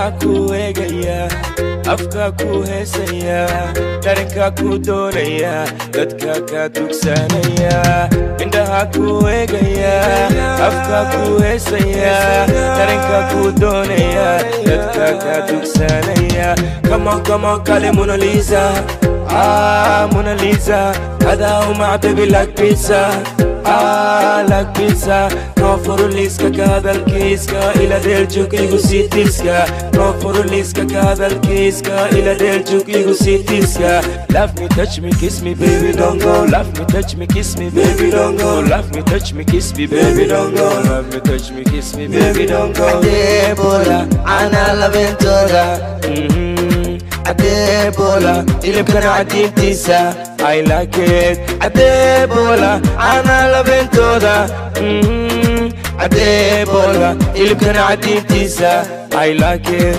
Indhaha ku eegaya, afka ku heesaya, dareenka ku doonaya, dadka ka dugsanaya. Indhaha ku eegaya, afka ku heesaya, dareenka ku doonaya, dadka ka dugsanaya. Come on, come on, kale Mona Lisa. Ah, Mona Lisa, adaa uma baby like pizza. Ah, like pizza. Noo furo liiska ka hadalkiiska, ila dheeljug igu sii tiiska. Noo furo liiska ka hadalkiiska, ila dheeljug igu sii tiiska. Love me, touch me, kiss me, baby, don't go. Love me, touch me, kiss me, baby, don't go. Love me, touch me, kiss me, baby, don't go. Love me, touch me, kiss me, baby, don't go. Cadebola, caana labeentooda. Cadebola, hilibkana cadiintiisa. I like it. Cadebola, caana labeentooda. Cadebola, hilibkana cadiintiisa. I like it.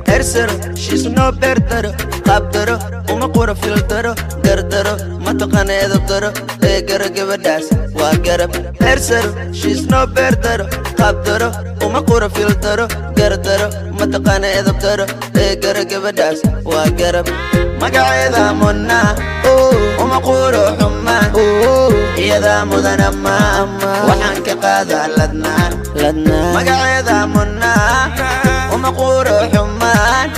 Hersaro, she's no beerdaro, qaabdaro, uma qura fildaro, gardaro, mataqana edab daro, ee garo gabadhaas waa garab. Hersaro, she's no beerdaro, qaabdaro, uma qura fildaro, gardaro, mataqana edab daro, ee garo gabadhaas waa garab. Magaceeda Muna, uma quro xumaan, iyadaa mudan ammaan, waxaan ka qaadaa ladnaan. Magaceeda Muna, uma quro xumaan,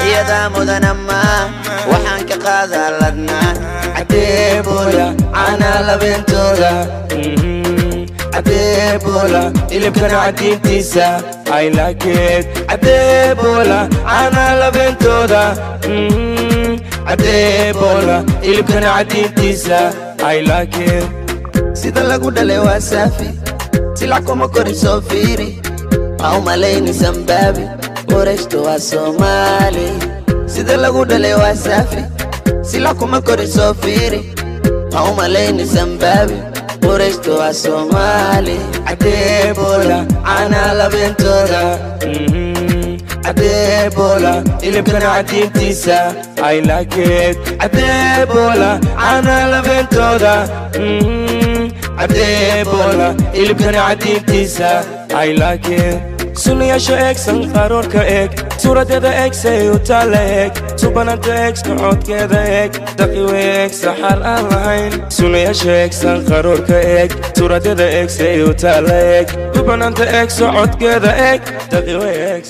iyadaa mudan ammaan, waxaan ka qaadaa ladnaan. Cadebola, caana labeentooda. Cadebola, hilibkana cadiintiisa. I like it. Cadebola, caana labeentooda. Cadebola, hilibkana cadiintiisa. I like it. Sida lagu dhalay waa saafi, silac kuma korin, soo fiiri, ha u malayni sambaabi, Qurayshtu waa Soomaali. Sida lagu dhalay waa saafi, silac kuma korin, soo fiiri, ha u malayni sambaabi, Qurayshtu waa Soomaali. Cadebola, caana labeentooda. Cadebola, hilibkana cadiintiisa. I like it. Cadebola, caana labeentooda. Cadebola, hilibkana cadiintiisa. I like it. Sunayaasha eeg, sanqaroorka eeg, suuradeeda eeg, say u taalla eeg, subananta eeg, socodkeeda eeg, daqiwe eeg, saxaar aan lahayn. Sunayaasha eeg, sanqaroorka eeg, suuradeeda eeg, say u taalla eeg, subananta eeg, socodkeeda eeg, daqiwe eeg.